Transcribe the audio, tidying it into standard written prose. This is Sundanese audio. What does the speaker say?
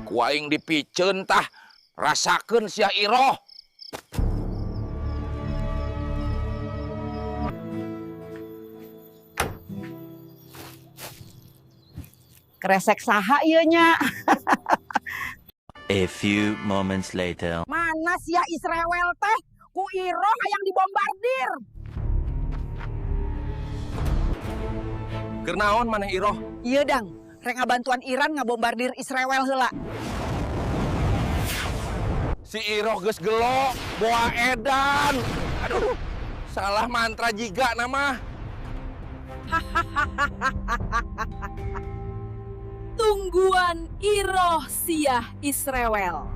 Ku aing dipiceun tah, rasakeun sia, Iroh. Kresek saha ieu nya? A few moments later. Mana sia Israel teh? Ku Iroh hayang dibombardir. Keur naon maneh, Iroh? Iya dang, rek ngabantuan Iran ngabombardir Israel heula. Si Iroh geus gelo, boa edan. Aduh, salah mantra jigana mah. Tungguan Iroh siah Israel.